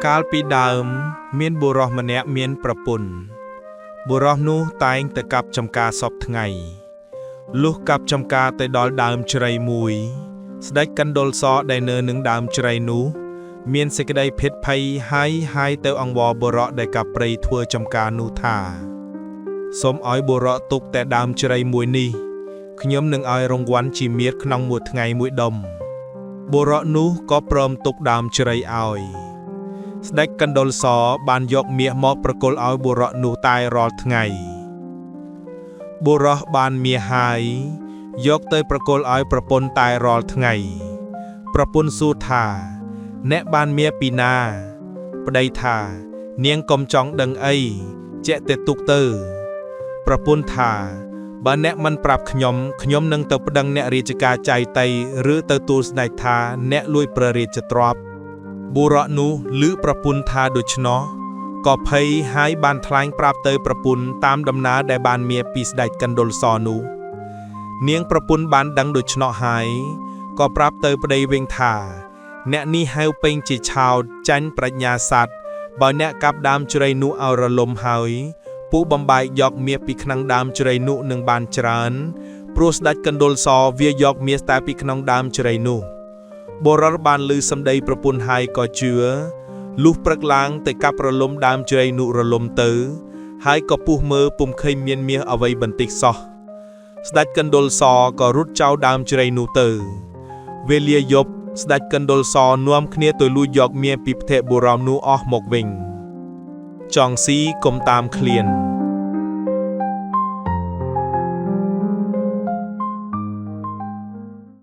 កាលពីដើម មានបុរសម្នាក់មានប្រពន្ធបុរសនោះតែងទៅកាប់ចំការសព្វថ្ងៃលុះកាប់ចំការទៅដល់ដើមជ្រៃមួយ ស្ដេចកណ្ដុលសដែលនៅនឹងដើមជ្រៃនោះ មានសេចក្តីភិតភ័យហើយហើយទៅអង្វរបុរសដែលកាប់ព្រៃធ្វើចំការនោះថា សូមឲ្យបុរសទុកតែដើមជ្រៃមួយនេះខ្ញុំនឹងឲ្យរង្វាន់ជាមាសក្នុងមួយថ្ងៃមួយដុំបុរសនោះក៏ព្រមទុកដើមជ្រៃឲ្យ ស្ដេចកណ្ដុលសបានយកមាសមកប្រគល់ឲ្យបុរសនោះតែរាល់ថ្ងៃបុរសបានមាសហើយយកទៅប្រគល់ឲ្យប្រពន្ធតែរាល់ថ្ងៃ ប្រពន្ធសួរថា អ្នកបានមាសពីណា ប្តីថា នាងកុំចង់ដឹងអីជាក់តែទុកទៅ ប្រពន្ធថា បើអ្នកមិនប្រាប់ខ្ញុំខ្ញុំនឹងទៅប្តឹងអ្នករាជការចៃតីឬទៅទូលស្ដេចថាអ្នកលួចព្រះរាជទ្រព្យបុរសនោះឮប្រពន្ធថាដូច្នោះក៏ភ័យហើយបានថ្លែងប្រាប់ទៅប្រពន្ធតាមដំណើរដែលបានមាពីស្ដេចកណ្ដុលសនោះ នាងប្រពន្ធបានដឹងដូច្នោះហើយក៏ប្រាប់ទៅប្តីវិញថា អ្នកនេះហៅពេញជាឆោតចាញ់ប្រាជ្ញាសត្វបើអ្នកកាប់ដើមជ្រៃនោះឲ្យរលំហើយពូបំបែកយកមាសពីក្នុងដើមជ្រៃនោះនឹងបានច្រើន ព្រោះស្ដេចកណ្ដុលសវាយកមាសតែពីក្នុងដើមជ្រៃនោះបុរសបានឮសម្ដីប្រពន្ធហើយក៏ជឿលុះព្រឹកឡើងទៅកាប់រលំដើមជ្រៃនោះរលំទៅ ហើយក៏ពុះមើលពុំឃើញមានមាសអ្វីបន្តិចសោះ ស្ដេចកណ្ដុលសក៏រត់ចោលដើមជ្រៃនោះទៅ វេលាយប់ស្ដេចកណ្ដុលសនាំគ្នាទៅលួចយកមាសពីផ្ទះបុរសនោះអស់មកវិញ ចង់ស៊ីកុំតាមឃ្លាន។